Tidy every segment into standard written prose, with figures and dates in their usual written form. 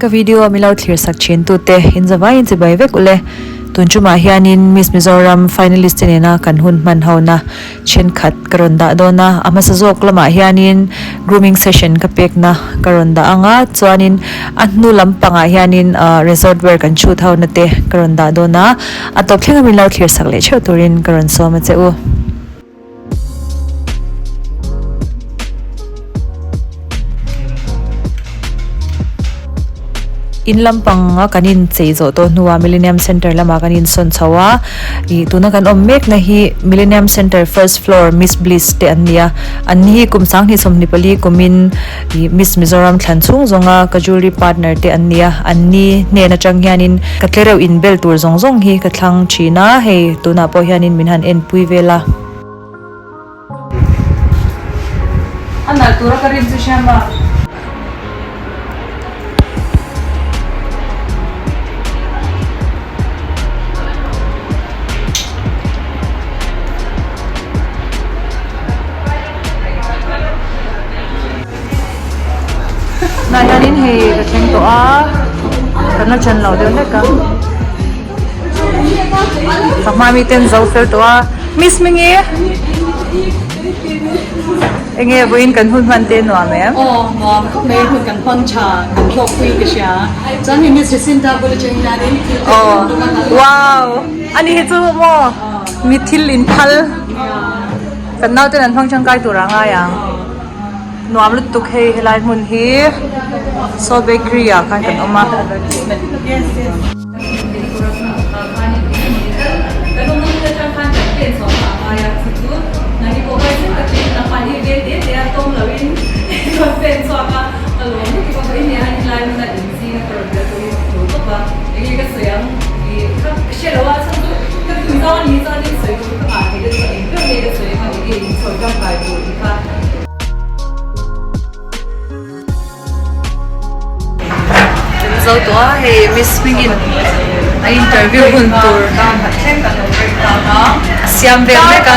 Ka video a milo thlir sak thin tute in zavaiin chibai vek ule. Tun tumah hianin Miss Mizoram finalist te nena kan hun hman hona thenkhat ka rawn dah dawn a, a hmasa zawk lamah hianin grooming session ka pekna ka rawn dah ang a, chuanin a hnu lampangah hianin resort wear kan shoot hona te ka rawn dah dawn a, a tawp thleng a min lo thlir sak leh theuh turin ka rawn sawm a che u. In lampang a kan in chei zawh tawh hnuah Millennium Centre lamah kan in sawn chho a, ih tuna kan awm mek na hi Millennium Centre first floor Miss Bliss te an ni a, an ni hi kum 2024 kumin ih Miss Mizoram thlan chhung zawnga ka jewelry partner te an ni a, an ni hnen atang hianin ka tlereuh in bel tur zawng zawng hi ka thlang thin a, hei tunah pawh hianin min han enpui vel a. A nalh tura ka rin chu hriam a. Tunah hianin hei ka thleng tawh a, kan la ṭan lo deuh hlek a. Ka hma mi ten zo fel tawh a Miss Mingi enge vawiin kan hun hman te nuam em? Aw nuam khawp mai hun kan hmang tha kan hlawk pui ka hria chuan hei Miss Jacinta bul atang hianin thil te kan tum a kan Wow ani hi chu maw mi thil in phal kan nauten an hmang tangkai tur a ngai ang. Nuam lutuk hei helai hmun hi Saw bakery ah khan kan awm a. Zo tawh a hei Miss hmingin a interview hun tur a siam vel vek a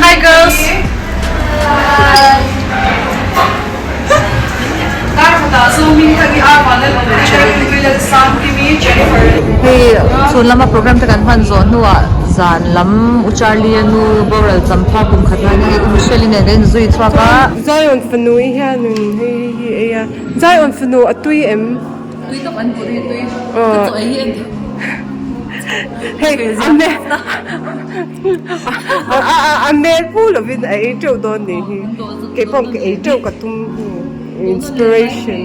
hi girls hei chhun lama program te kan hman zawh hnuah zan lam u Charlie a nu boral champha kum khat lai hei u Michelle-i nen kan inzui chhuak a. Zion fanu i hianin hei hi ei a, Zion fanu a tui em? Tui tak an put hi tui, ka chaw ei hi en Hei a hmel pu lovin a ei teuh dawn nih hi, keipawh ka ei teuh ka tum inspiration.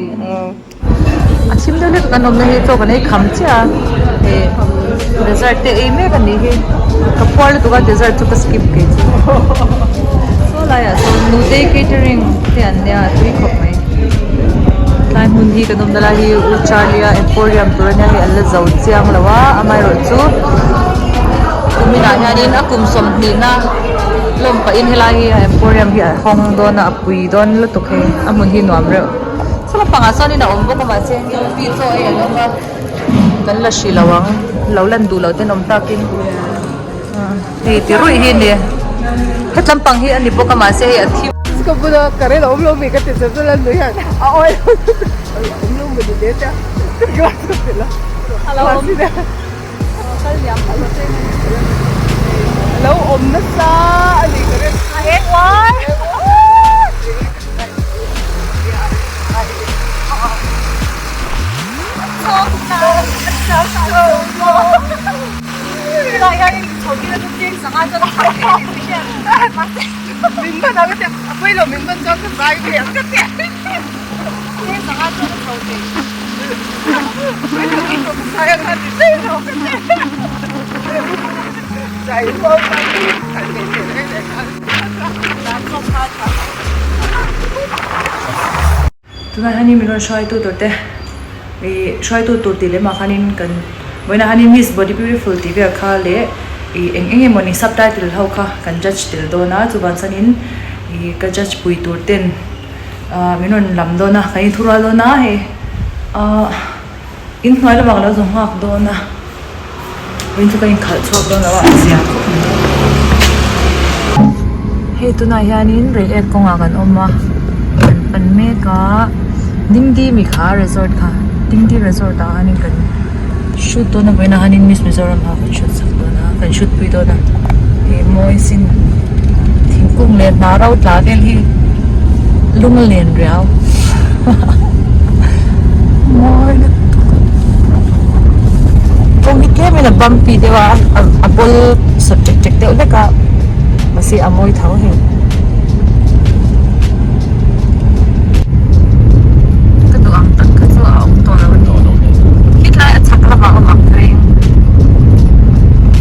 A thim deuh hlek kan awmna hi chaw kan ei kham chiah a, hei dessert te ei mek a nih hi, ka phuar lutuk a dessert chu ka skip kei chu. Saw laiah sawn nutei catering te an nia a tui khawp mai. Tlai hmun hi kan awmna lai hi U Charlie-a Emporium tur a nia hei an la zo chiang lo a, amaherawhchu kuminah hianin a kum sawmhnihna lawm pahin helai hi a Emporium hi a hawng dawn a, a pui dawn lutuk hei a hmun hi nuam reuh. Saw lampangah sawnin a awm bawk a mahse mi chaw ei an awm a kan la hrih lo ang lo lan duh loh ten awm takin hei ti ruih hi a ni het lampang hi a ni bawk a mahse hei a thim. Ka bula current a awm lo mi ka ti chat chat a nui hian a oil a awm lo maw ni le tia ka glass ka phelh a a lo awm nasa a ni current a eng uai. Tunah hianin min rawn hruaitu tur te ih hruaitu tur tih lemah khanin kan vawiinah hianin miss body beautiful tih vel kha leh ih eng eng emawni subtitle ho kha kan judge tel dawn a chuvang chuanin ih ka judge pui tur ten ah min rawn lam dawn a kan inthurual dawn a hei ah inhnuai lamah ka lo zawng nghak dawn a. Vawiin chu ka inkhalh chhuak dawn lo a, a zia khawp mai. Hei tunah hianin Reiek kawngah kan awm a, kan pan mek a, Dingdi mi kha resort kha Dingdi resort ah hianin kan shoot dawn a vawiinah hianin miss Mizoram ah kan shoot sak dawn a kan shoot pui dawn a ih mawi sin thingkung leh hnah ro tla vel hi lung a len riau mawi lutuk kawng hi tlem in a bumpy deuh a a bawl sawt ṭek ṭek deuh hlek a mahse a mawi tho hei. Ka duh ang tak kha chu a awm tawh lo a ni. Hetlai a chhak lamah awm ang reng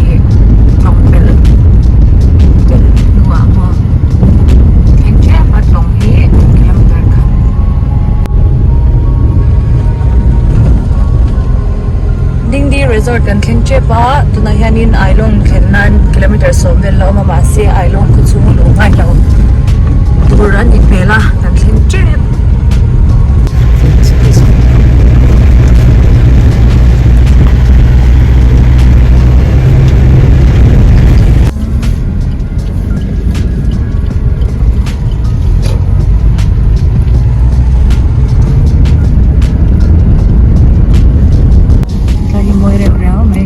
ih tlawng pelh pelh hnuah maw thleng tep a tlawng hi kilometer khat. Dingdi Resort kan thleng tep a tunah hianin Ailawng thlen nan kilometer sawm vel la awm a mahse Ailawng khaw chhung a luh ngai lo tur a ni hmel a kan thleng tep. Tlai hi mawi reuh riau mai.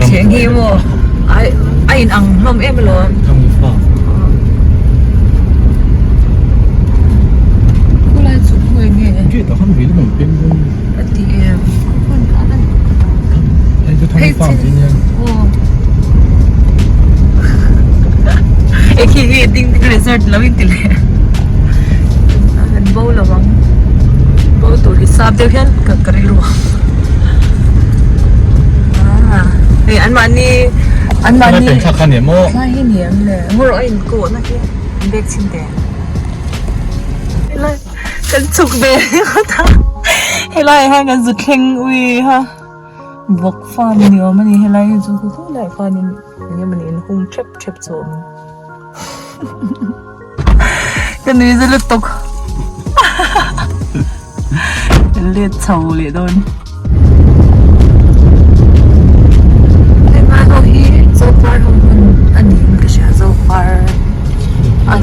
Thleng hi maw ai a in ang hlawm em alawm. Khulai chu khawi nge? A ti em? Hei chin aw e khi hi ding ding resort lo in ti leh kan bo lo ang bo tur hi sap deuh hian ka ka rilru a hei an mahni an mahni thlai hi ni em le ngaw rawh a in kawh na khi an bek chhin teh. Kan chhuk ve ringawt a helai ah hian kan zu thleng ui ha vawk farm ni awm a ni helai hi chu hu lai khanin eng emawni in hung thep thep chu a awm ka nui za lutuk kan let chho leh dawn. Heng ho hi Zopar ho hmun a niin ka hria Zopar an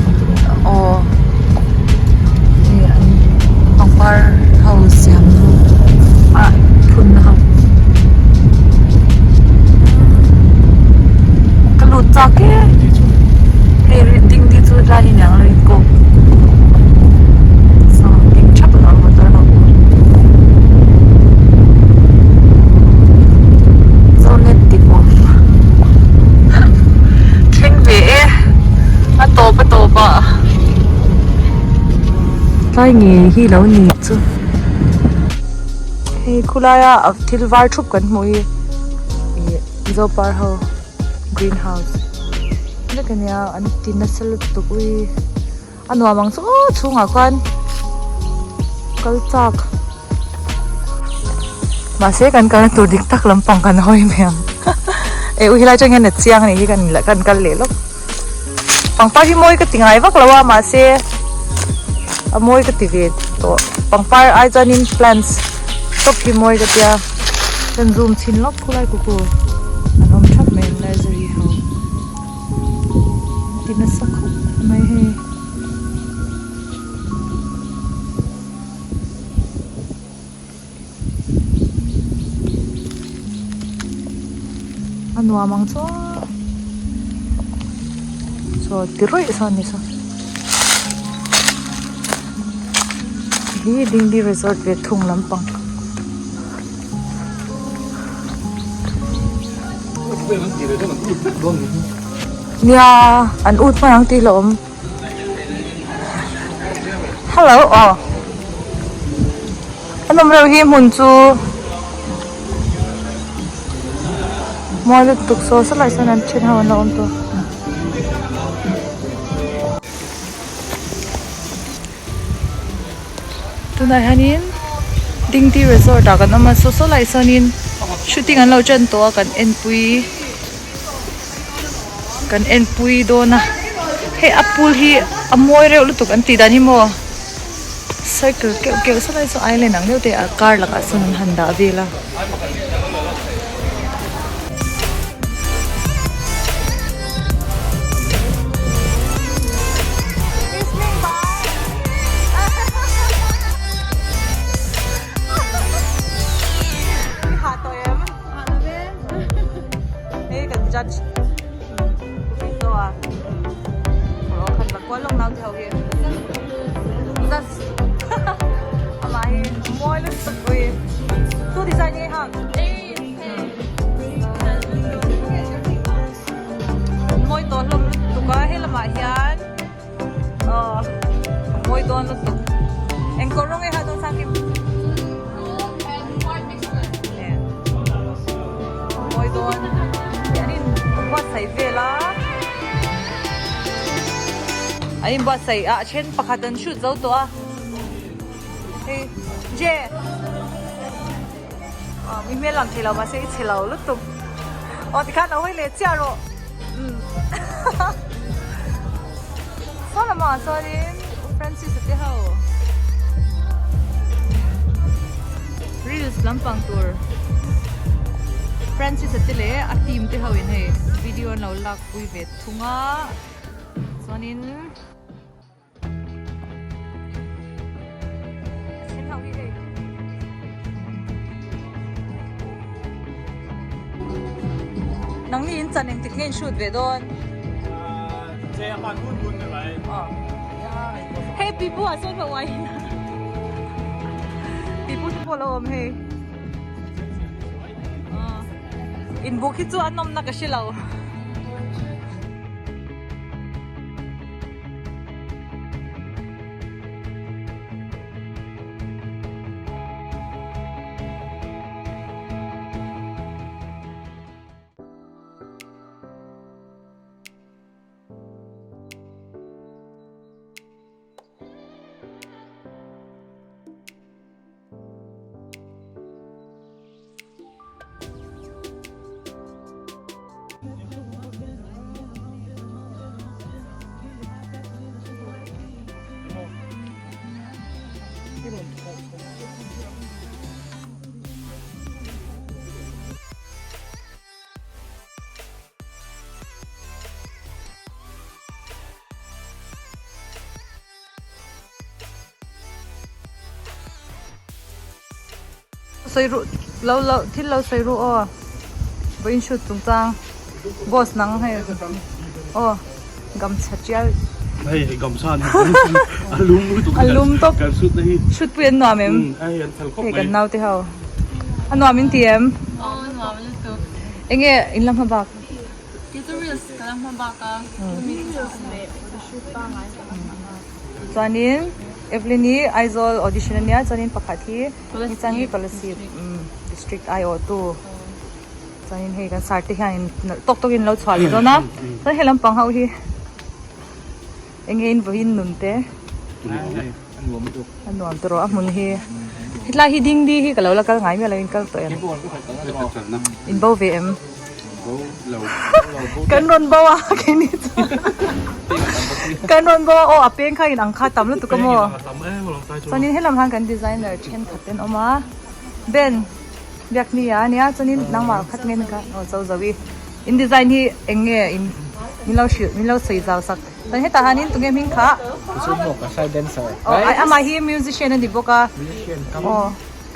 aw hei an pangpar ho siam ah phun na ho ka lut chak e hei ding te chu tlai hi niang a rin kawk saw ding thap a lo motor ho pawh zonet ti pawh thleng ve e a tawp a tawp ah tlai ngei hi lo ni chu hei khulaia thil var thup kan hmuh hi ih zopar ho greenhouse vek ania an ti nasa lutuk ui a nuam ang chu aw chhungah khuan kal chak mahse kan kalna tur dik tak lampang kan hawi mai ang eh u helai atang hian a chiang anih hi kan kan kal leh lawk pangpar hi mawi ka ti ngai vak lo a mahse a mawi ka ti ve tawh pangpar ai chuanin plants tawp hi mawi ka tia kan zoom chhin lawk khulai kuku an awm thap mai ang nursery ho an ti nasa khawp mai hei. A nuam ang chu chaw ti rawih sawn ni saw hi dingdi resort ve thung lampang. Nia an ut hman ang tih hlauhawm. Hello aw a nawm reuh hi hmun chu mawi lutuk saw saw lai sawn an then ho an lo awm tawh. Tunah hianin Dingdi Resort ah kan awm a saw saw lai sawnin shooting an lo ṭan tawh a kan enpui kan enpui dawn a hei a pool hi a mawi reuh lutuk an tih dan hi maw cycle keuh keuh saw lai saw island ang deuh te a kar lakah sawn an han dah vel a. kual lawk nau te ho hi zas amah hi mawi lutuk ui tu design nge hang mawi tawh hlawm lutuk a he lamah hian aw mawi dawn lutuk eng kawr rawng nge ha dawn sang kim mawi dawn an in buatsaih vel a an in buatsaih a a then pakhat an shoot zo tawh a hei je aw mi hmel lang thei lo mahse i chhe lo lutuk aw tikhan lo hawi leh chiah rawh umm saw lamah chuanin Francis a te ho reels lampang tur Francis a te leh a team te ho in hei video an lo lak pui ve thung a chuanin. Nangni in chan engtik nge in shoot ve dawn? Hei pipu ah sawn ka uai pipu te pawh a lo awm hei inbuk hi chu a nawmna ka hre lo. Sawi ruh lo lo thil lo sawi ruh aw vawiin shoot chungchang boss nang hei aw gamchha tial hei hei gamchha ani a lum lutuk a lum tawp kan shoot na hi shoot pui an nuam em hei an fel khawp hei mai kan naute ho a nuam in ti em aw nuam lutuk enge in la hma bak Chuanin Evelyn hi Aizawl audition ania chuanin pakhat hi Nichang hi Kolasib district aiawhtu chuanin hei kan sir te hianin nalh tawk tawkin an lo chhuah leh dawn a chuan he lampang ho hi eng nge in vawiin nun te a nuam tawh a hmun hi hetlai hi dingdi hi ka lo la kal ngai miah lo in kal tawh em in bo ve em kan rawn bo a keini chuan kan rawn bo a aw a peng kha in ang kha tam lutuk a maw chuanin helam han kan designer thenkhat te an awm a Ben Biaknia ania chuanin nangmah khat nge kha aw zo zo i in design hi eng nge in min lo hrilh min lo sawi zau sak chuan hetah hianin tunge hming kha aw amah hi musician a ni bawk a aw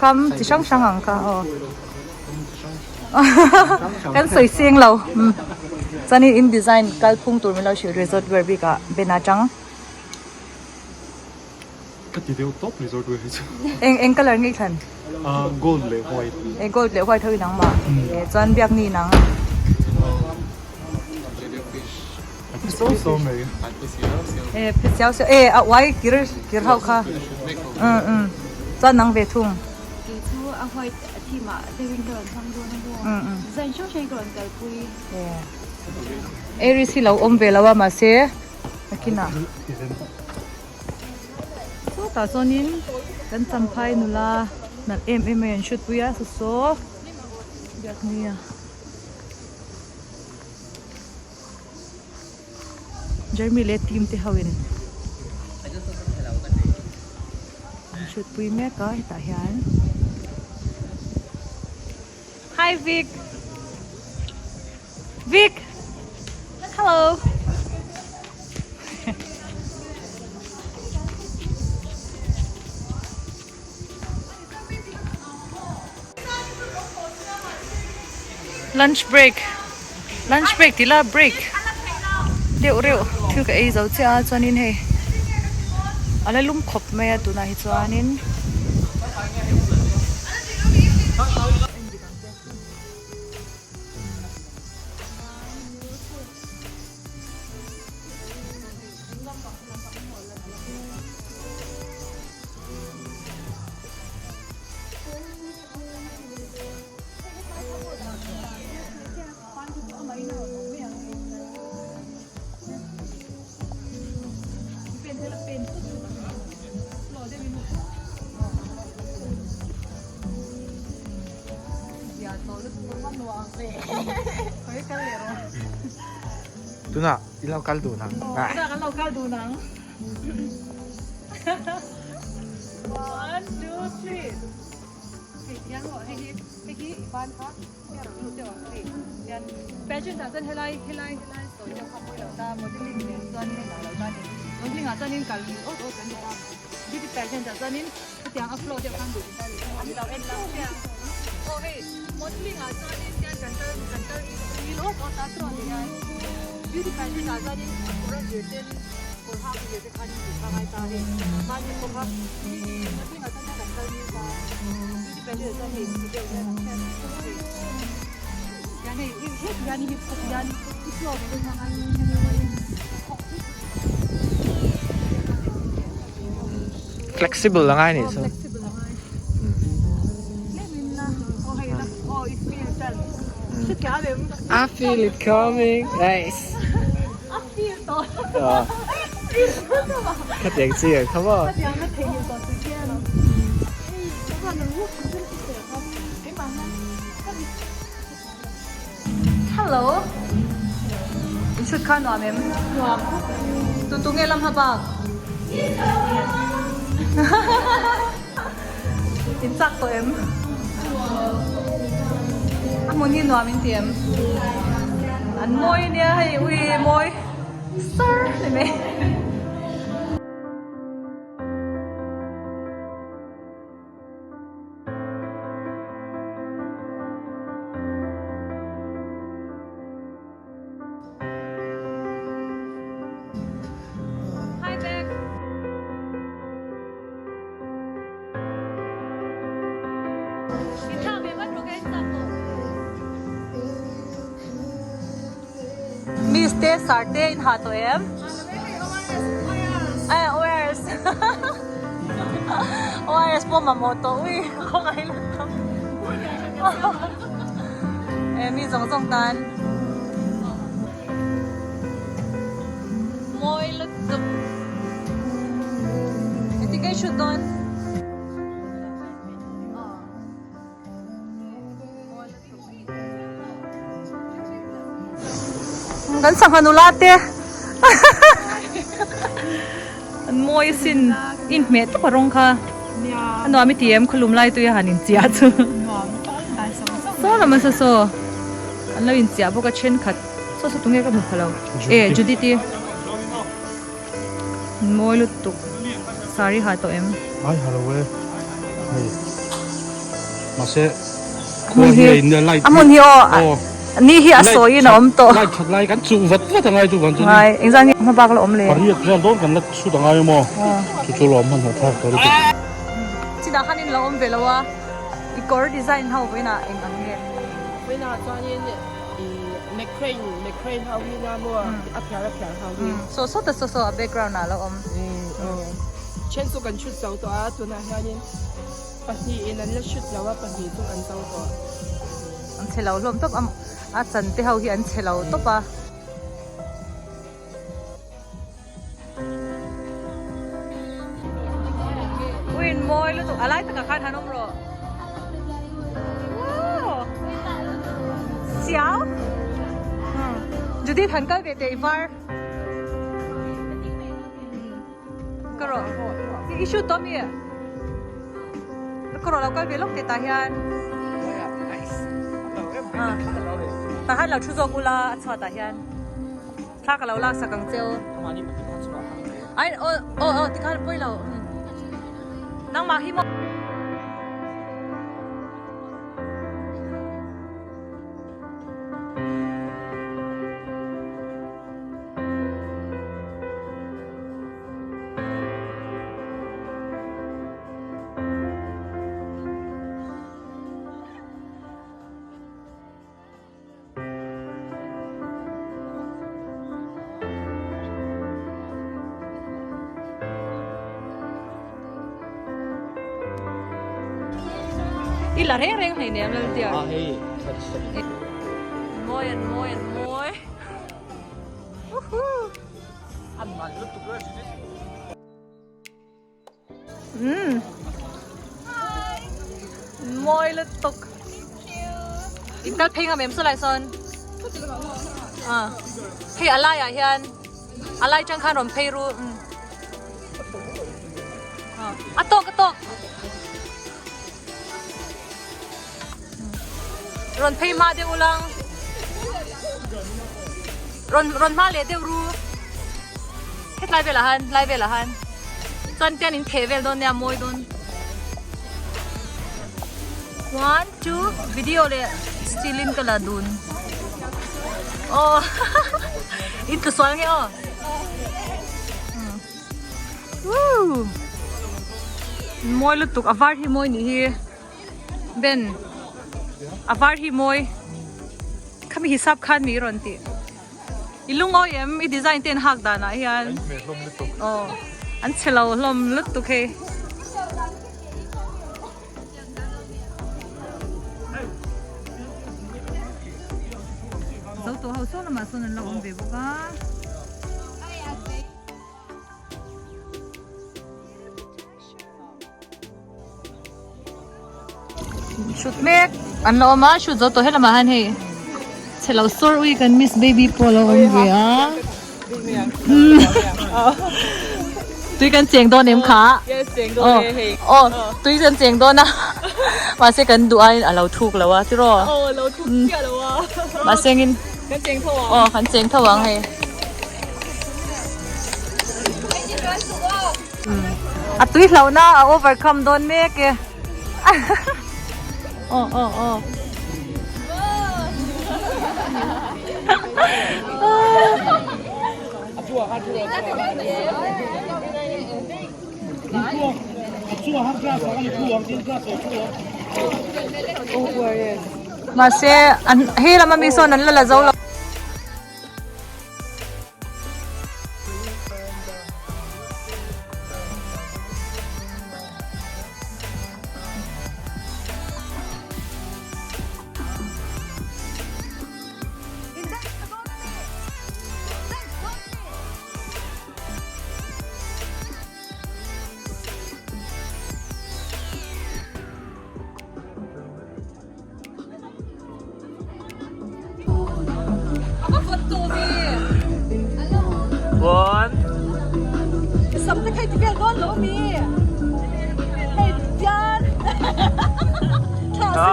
kam chi hrang hrang ang kha aw. Kan sawi seng lo chuanin in design kalphung tur min lo hrilh resort wear bik ah ben a tang. Ka ti deuh tawp resort wear hi chu. Eng eng colour nge i thlan? Gold leh white. E gold leh white ho inang mah e chuan biak ni inang. So so mai. E phe siau siau e a uai kir kir ho kha um um chuan nang ve thung. Kei chu a white a theme ah deuhin ka rawn hmang dawn a maw design hrang hrangin ka rawn kalpui. Aries hi lo awm ve lo a mahse nakinah chutah chuanin kan champhai nula nalh em em mai an shoot pui a saw biaknia Jeremy leh team te ho in an shoot pui mek a hetah hian Hi Vic Vic Hello Lunch break lunch break tih la break deuh reuh. Thil ka ei zo chiah a chuanin hei a la lum khawp mai a tunah hi chuanin. Tunah i lo kal dun ang. Tunah kan lo kal dun ang. One, two, three. Hei hian maw hei hi hei hi i ban kha hei a rawn lut deuh ang hei hian pageant ah chuan helai helai helai sawi deuh kha mawi lo ta modelling nen chuan hei lah lo ta ni modelling ah chuanin kal awt awt kan ni ta beauty pageant ah chuanin hetiang a flow deuh khan duh ta ni an lo en lang chiah ang aw hei modelling ah chuanin tian kan kal kan kal ngil awt awt a chuan ti hian beauty pageant ah chuanin a kawr a zir ten kawr hak a zir te khanin tih kha ngai ta hei mahni pawh kha modelling ah chuan kan kal ngil ta beauty pageant ah chuan hei ti deuh hian an hriat hian hei hian hi hian i flow deuh hian Flexible a ngai nih chu. I feel it coming. Nice. Khatiang chi ang kha maw. Hello. In chhut kha nuam em? Nuam. Tu tu nge lam ha bak? In chak tawh em? A hmun hi nuam in ti em? An mawi nia hei ui mawi sar ni mai. Hi Beck. In thla ve vat rawh ka en chak tawh. Miss te sir te in ha tawh em? Ai ORS. ORS pawh mamawh tawh ui khawngaih lutuk. E mi zawng zawng tan. Mawi lutuk. Engtin nge i shoot dawn? Kan sangha nula te an mawi asin inhmeh tawp a rawng kha a nuam i ti em khawlum lai tui a han inchiah chu saw lam a saw saw an lo inchiah bawk a thenkhat saw saw tunge ka hmu pha lo e Judith i mawi lutuk saree ha tawh em ai ha lo e hei mahse khua hi a in light a hmun hi aw ni hi a sawi in a awm tawh light that lai kan chuh vat vat a ngai chu van chu ngai engzah nge hma bak la awm le pariat vel dawn kan la chhut a ngai maw chu chu lawm hman hmuh thlak tawh lutuk chutah khan in lo awm ve lo a i kawr design ho vawiinah eng ang nge vawiinah chuanin McCrane McCrane ho hi nia maw a phiar a phiar ho hi. Saw saw ta saw saw a background ah a lo awm. Then chu kan chhut zo tawh a tunah hianin pahnihin an la chhut lo a pahnih chu kan zo tawh. An chhe lo hlawm tawp a a chan te ho hi an chhe lo tawp a. Uin mawi lutuk a lai takah khan han awm rawh. Wow! Siau! Judith han kal ve teh i var. Ka rawh. I shoot tawh mi? Ka rawh lo kal ve lawk teh tah hian. Tah hian lo thu zawk ula a chhuatah hian. Thla ka lo lak sak ang che u. Ai aw aw aw tikhan pawi lo. Nangmah hi maw. I la reng reng hleinem Laltia. Mawi an mawi an mawi. Woohoo. Umm. Mawi lutuk. In kal phei ngam em saw lai sawn. Ah. Hei a laiah hian a lai tang khan rawn phei ru. Umm. A tawk a tawk. Rawn phei hma deuh ulang. Rawn rawn hma leh deuh ru. Hetlai velah han lai velah han chuan tian in theh vel dawn nia mawi dawn. One two video leh still in ka la dun. Aw in tlu sual nge aw. Woo! Mawi lutuk a var hi mawi nih hi. Ben a var hi mawi. Khami hisap khan mi rawn tih. I lungawi em i design te an hak danah hian. Aw an chhe lo hlawm lutuk hei. Zo tawh ho saw lamah sawn an lo awm ve bawk a. Shoot mek an la awm a shoot zo tawh helamah hian hei chhe lo sawr ui kan miss baby pawh a lo awm ve a tui kan cheng dawn em kha aw aw tui kan cheng dawn a mahse kan duh aiin a lo thuk lo a tiraw mahse engin aw kan cheng tho ang hei. A tui hlauhna a overcome dawn mek e. Aw aw aw. Mahse an hei lama mi sawn an la la zo lo. One. Sam te khai ti vel dawn lo mi. Hei tian. Tha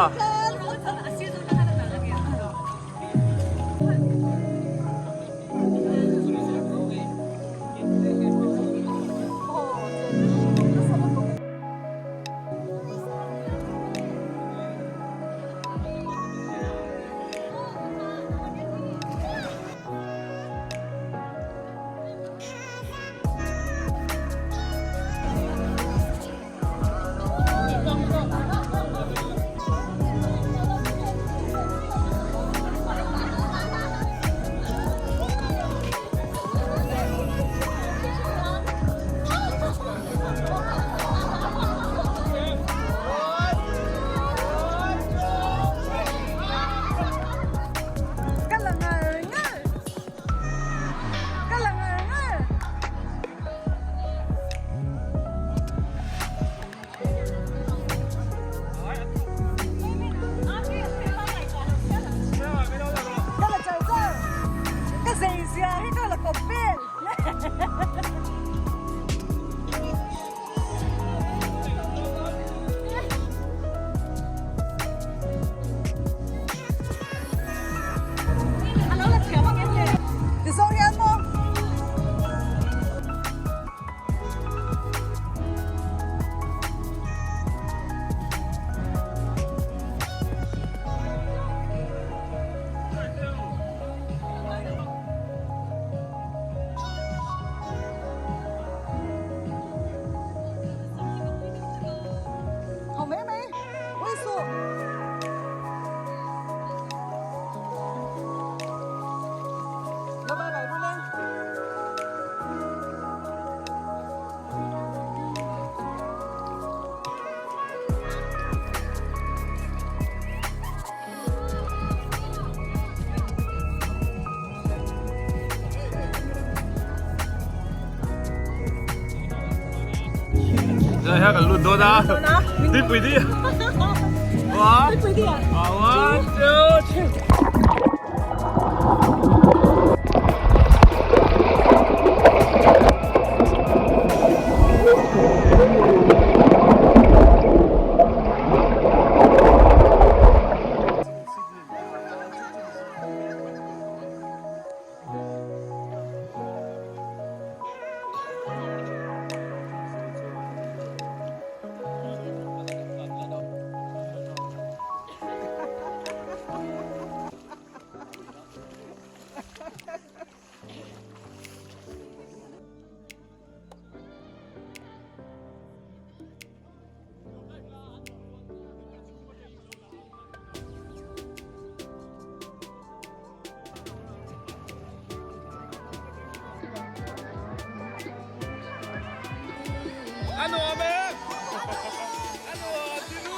si Tunah hian kan lut dawn a. Tuipui di. One. Tuipui di. One, two, three. A nuam em? A nuam ti nu.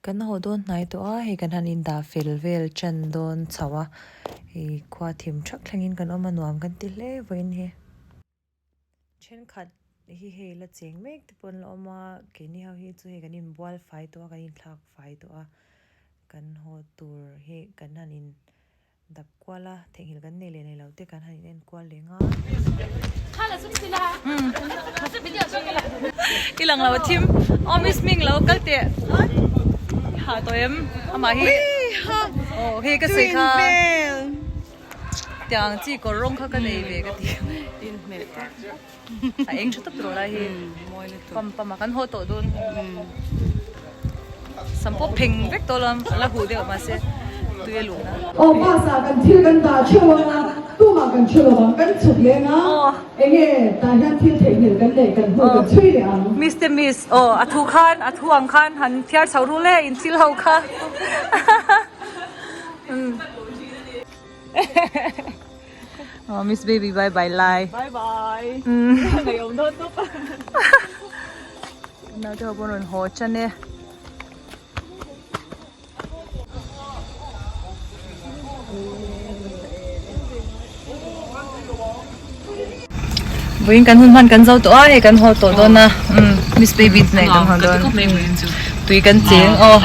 Kan haw dawn hnai tawh a, hei kan han indah fel vel ṭan dawn chho a, hei khua thim ṭhak thlengin kan awm a nuam kan ti hle vawiin hi. Ṭhenkhat hi hei la cheng mek te pawh an la awm a, keini ho hi chu hei kan inbual fai tawh a, kan inthlak fai tawh a, kan haw tur hi kan han in Dap kual a, theihnghilh kan nei leh nei lo te kan han in en kual leh nga. I lang lo a thim. Aw miss Ming lo kal teh. I ha tawh em? Amah hi. Aw hei ka sawi kha. Tiang ang chi kawr rawng kha ka nei ve ka ti. A eng tha tawp tawh lai hi. Pam pam a kan haw tawh dawn. Sam pawh pheng vek tawh lo a la huh deuh mahse tui a luh na. Aw bus ah kan thil kan dah theuh anga tumah kan thu lo ang kan chhuk leng a enge tah hian thil theihnghilh kan neih kan hmu kan chhui leh ang. Mister Miss aw a thu khan a thu ang khan han phiar chho ru le in thil ho kha. Oh, Miss Baby, bye bye lai. Bye bye. Ngày ông đốt túc. Nào cho bọn mình hồ chân nè. Buin kan hun hman kan zo tawh a hei kan haw tawh dawn a Miss Baby te nen kan haw dawn tui kan cheng aw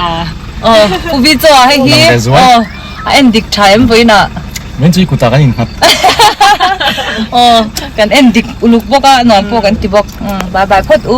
aw Pu Bi chaw ah hei hi aw a en dik tha em vawiin ah Min chu i kutah kan innghat aw kan en dik uluk bawk a nuam pawh kan ti bawk bye bye phawt u.